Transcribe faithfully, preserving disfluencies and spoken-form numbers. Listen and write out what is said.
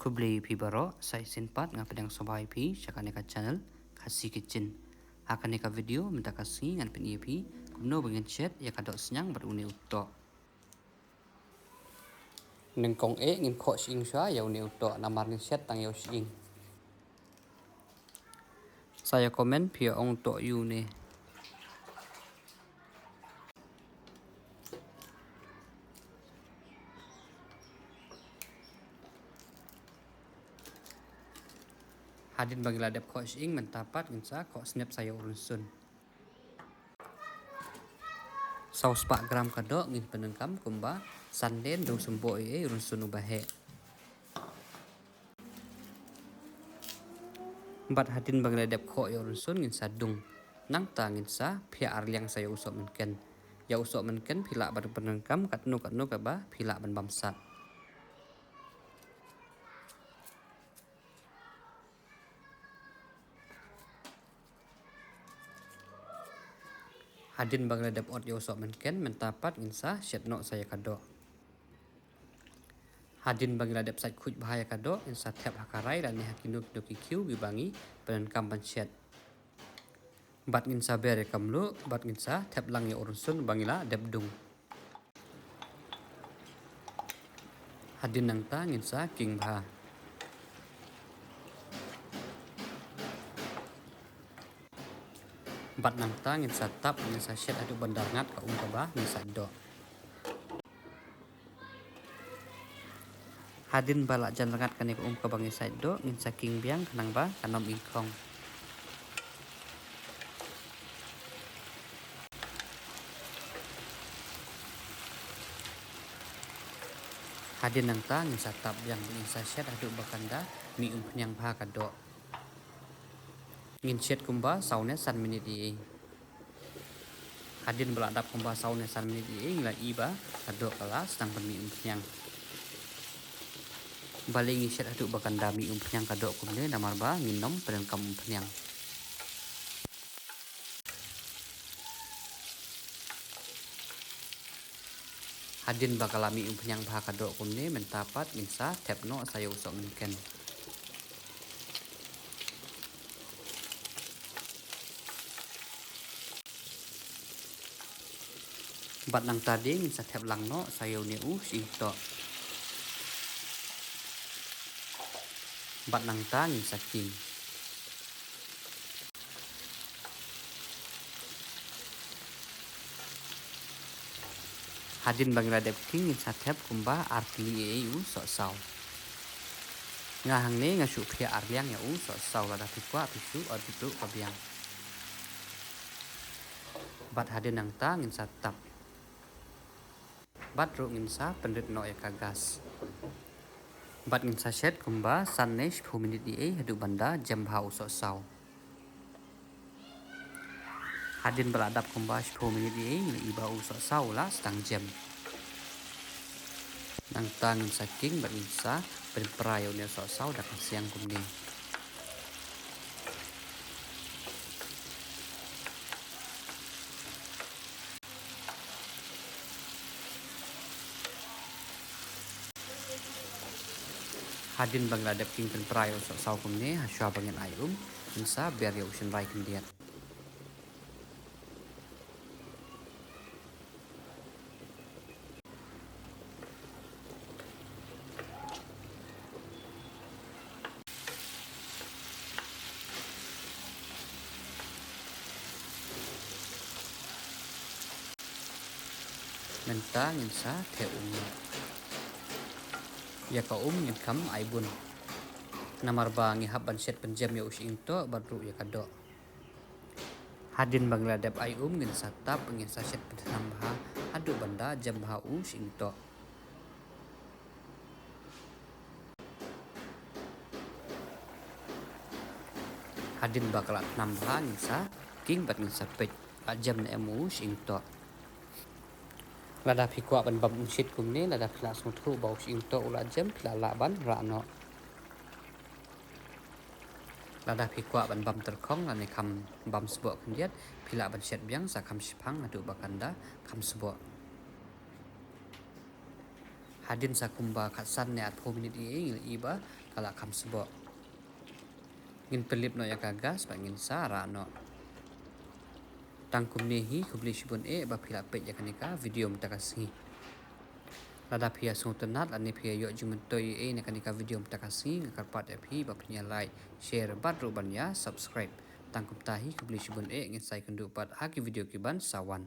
Khublei ïa phi baroh, sa shisien pat nga pdiang sngewbha ïa phi sha kane ka channel Khasi Kitchen. Ha kane ka video mynta ka sngi ngan pyni ïa phi kumno ba ngin shet ïa ka dohsniang bad une u toh. Nyngkong eh ngin khoh shyieng shuwa ïa une u toh namar ngin shet tang ïa u shyieng. Sa ïa comment phi ïa ong toh ïa une. Hadien ba ngi la dep khoh shyieng mynta pat ngin sa khoh snep sa ïa u rynsun. Saw spah gram ka doh ngin pyndonkam kumba san den dong symboh ïa u rynsun uba heh. Bad hadien ba ngi la dep khoh ïa u rynsun ngin sa dung. Nangta ngin sa phiah arliang sa ïa u sohmynken. Ïa u sohmynken phi lah ban pyndonkam katno katno kaba phi lah ban bam sat. Hadien ba ngi la dep ot ïa u sohmynken mynta pat ngin sa shet noh sa ïa ka doh. Hadien ba ngi la dep sait khuid bha ïa ka doh ngin sa thep ha ka rai lane ha kino kino ki khiew kiba ngi pyndonkam ban shet. Bad ngin sa ber ïa ka mluh bad ngin sa thep lang ïa u rynsun ba ngi la dep dung. Hadien nangta ngin sa khing bha. Bad nangta ngin sa tap ngin sa shet haduh ban da rngat ka um kaba ngi sait doh. Hadien ba la jan rngat kane ka um kaba ngi sait doh ngin sa khing biang khnang ba kan ym ingkhong. Hadien nangta ngin sa tap biang ngin sa shet haduh ba kan da mih umphniang bha ka doh. Ngin shet kumba saw ne san minit ïa i. Hadien ba la dap kumba saw ne san minit ïa i ngi la i ba ka doh ka la sdang ban mih umphniang. Balei ngi shet haduh ba kan da mih umphniang ka doh kumne namar ba ngin ym pyndonkam umphniang. Hadien ba ka la mih umphniang bha ka doh kumne mynta pat ngin sa thep noh sa ïa u sohmynken. Bad nangta de ngin sa thep lang noh sa ïa une u shyieng toh. Bad nangta ngin sa khing. Hadien ba ngi la dep khing ngin sa thep kumba ar tylli ïa u sohsaw. Nga hangne nga shu phiah arliang ïa u sohsaw, lada phi kwah phi shu ot bit ruh ka biang. Bad hadien nangta ngin sa tap. Bad ruh ngin sa pynrit noh ïa ka gas. Bad ngin sa shet kumba san ne shiphew minit ïa i haduh ban da jem bha u sohsaw. Hadien ba la dap kumba shiphew minit ïa i ngi la i ba u sohsaw u la sdang jem. Nangta ngin sa khing bad ngin sa pynpra ïa une u sohsaw da ka siang kumne. Hadien ba ngi la dep khing pynpra ïa u sohsaw kumne, hashwa ba ngin ai um, ngin sa ber ïa u shynrai khyndiat. Mynta ngin sa theh um noh. Ïa ka um ngin kham ai bun. Namar ba ngi hap ban shet pynjem ïa u shyieng toh bad ruh ïa ka doh. Hadien ba ngi la dep ai um ngin sa tap, ngin sa shet pynthnam bha haduh ban da jem bha u shyieng toh. Hadien ba ka la thnam bha ngin sa khing bad ngin sa peit la jem ne em u shyieng toh. Lada phi kwah ban bam umshit kumne, lada phi la sngewthuh ba u shyieng toh u la jem, phi la lah ban rah noh. Lada phi kwah ban bam tyrkhong lane kham bam sboh khyndiat, phi lah ban shet biang sa kham shiphang haduh ba kan da kham sboh. Hadien sa kumba khatsan ne arphew minit ïa ngi la i ba ka la kham sboh. Ngin pynlip noh ïa ka gas bad ngin sa rah noh. Tang kumne hi, khublei shibun eh ba phi la peit ïa kane ka video mynta ka sngi. Lada phi ïa sngewtynnat lane phi ïa ïoh jingmyntoi eh na kane ka video mynta ka sngi, nga kyrpad ïa phi ba phin ïa like, share bad ruh ban ïa subscribe. Tang kumta hi, khublei shibun eh, ngin sa ïakynduh pat ha ki video ki ban sa wan.